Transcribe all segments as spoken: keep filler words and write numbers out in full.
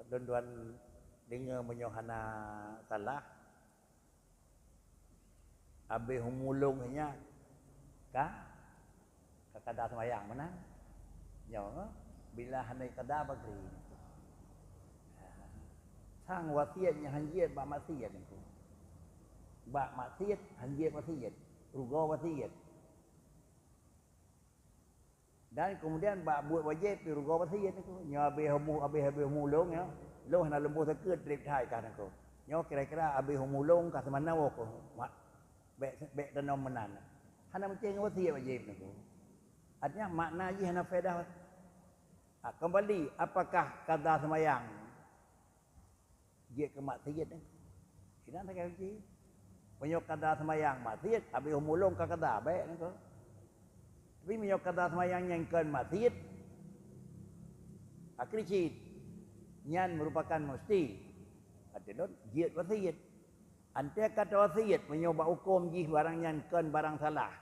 Lôn tuan deungoe meunyoe hana salah, abéh umu lôn nyan ka, ka kada seumayang meunan. Nyoe bila hana kada bakri. Sang wasiet nyang hanjeuet bak maksiet niko. Bak maksiet hanjeuet wasiet, rugoe wasiet. Dan kemudian bak buet wajéb pih rugoe wasiet niko. Nyoe abéh umu, abéh, abéh umu lôn nyoe. Lôn hana leumbôh sakeut trép that ka niko. Nyoe kira-kira abéh umu lôn ka seumana woe ko. Mak, bék, bék tanom meunan. Hana meucéh ngon wasiet wajéb niko. Artinya makna jih hana faedah. Ah, kembali, apakah kada seumayang jeuet keu maksiet niko? Inan sagai kunci. Meunyoe kada seumayang maksiet, abéh umu lôn ka kada bék niko. Tapi meunyoe kada seumayang nyang kon maksiet, akhé cit nyan meurupakan musti. Até lôn jeuet wasiet. Anté ka tawasiet meunyoe bak huköm jih barang nyan kon barang salah.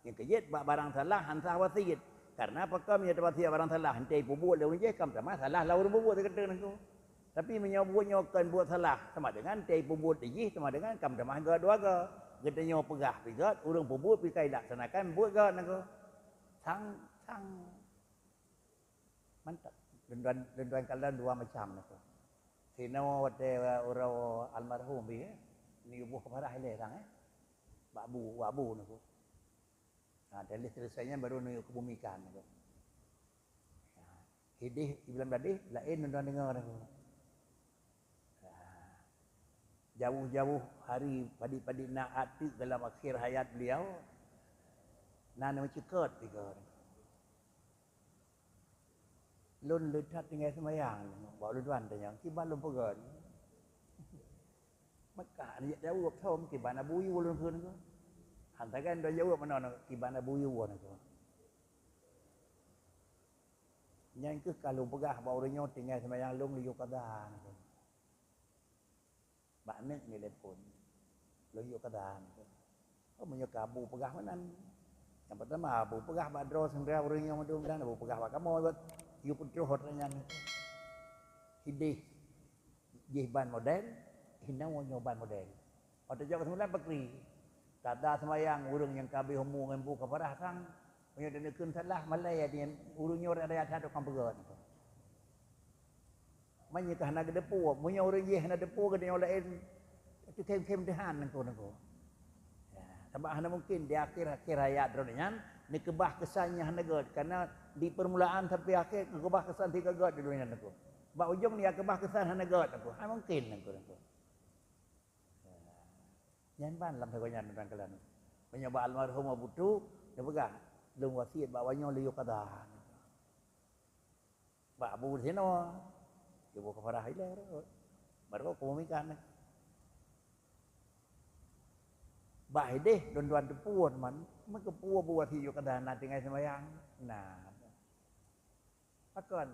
Nyang keujeuet bak barang salah han sah wasiet. Karena pakon meunyoe tawasiet barang salah, anté peubuet lé ureuëng jih kam tamah salah lam ureuëng peubuet teukeuteu niko. Tapi meunyoe buet nyoe kon buet salah, sama dengan tei peubuet di jih sama dengan kam tamah gét dua gét. Geutanyoe peugah pih gét, ureuëng peubuet pih ka ilaksanakan buet gét niko. Sang, sang. Mantap. Lôn tuan, lôn tuan kalon dua macam niko. Sinoe watée uroe almarhum pih, eh, neuboh keuparah ilée sang, eh. Bak bu, bak bu niko. Ha, dan lheueh selesai nyan baru neuyue keubumikan. Ha, hideh iblom dadeh laén ngon deungoe. Ha, jauh-jauh hari padit-padit na ateueh dalam akhir hayat beliau, na neuceukeut tiga. Lôn le that tinggai seumayang, bak lôn tuan tanyong, kiban lôn peugah. Maka jaweueb thom kiban Abu Yue lôn kheun keuh. Han sagai lôn jaweueb meunoe kiban Abu Yue nyoe keuh. Nyan keuh ka lôn peugah bak ureuëng nyoe tinggai seumayang lôn liyue kada nyoe keuh. Bak aneuk neutelepon. Lôn yue kada nyoe keuh. Oh, meunyoe ka Abu peugah meunan. Nyang peutama Abu peugah bak droe syedara ureuëng nyang mandum dan Abu peugah bak kamoe buet yue peutroh nyan. Hideh jih ban model, hinoe nyoe ban model. Watée jaweueb seumayang bakri, kada seumayang ureuëng nyang ka abéh umu ngon bu keuparah sang, meunyoe taneukheun salah malée ureuëng nyoe raya that tukang peugét. Meunyoe ka hana geudeupue, meunyoe ureuëng jih hana deupue geutanyoe laén, teukhém-khém teuhan niko niko. Ya, sabab hana mungkin di akhir-akhir hayat droeneuh nyan neukeubah keusan nyang hana gét, karena di permulaan sampai akhir neukeubah keusan tiga gét di dunia niko. Bak ujong dia keubah keusan hana gét niko. Hana mungkin niko niko. Ya. Nyan ban lam sagoe nyan teuntang keulan. Meunyoe bak almarhum Abu Tu, dia peugah, lôn wasiet bak wanyoe liyue kada. Bak Abu sinoe, cuba keuparah ilée rot. Baru kumumikan. Bah ideh lôn tuan teupeu man, meukeupeu Abu wasiet yue kada na tinggai seumayang. Nah. Pakon?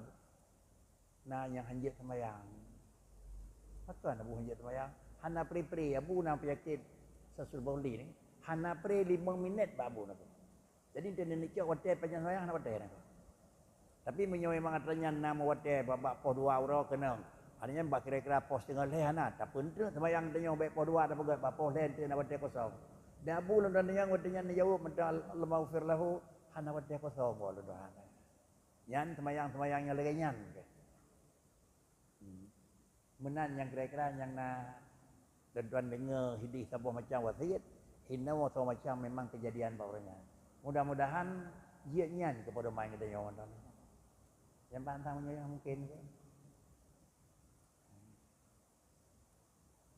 Na nyang hanjeuet seumayang. Pakon Abu hanjeuet seumayang? Hana pri-pri, Abu na penyakit sasul bauli ni. Hana pri limong minit bak Abu na tu. Jadi, ente neucok watée panyang seumayang hana watée na. Tapi meunyoe memang atra nyan na meuwatée bak, bak poh dua uroe keunong, artinya bak kira-kira poh siteungoh lhée hana, tapi ente seumayang tanyoe bék poh dua tapeugét bak poh lhée ente na watée kosong. Dan Abu lôn tuan nyang watée nyan neujaweueb meunan Allahummaghfir lahu hana watée kosong bak lôn tuan. Nyan seumayang-seumayang nyang lagée nyan. Hmm. Meunan nyang kira-kira nyang na lôn tuan deungoe hideh saboh macam wasiet, hinoe saboh macam memang keujadian bak ureuëng nyan. Mudah-mudahan jeuet nyan keu pedoman geutanyoe ngon. Nyang bantang meunyoe nyang mungkin ke.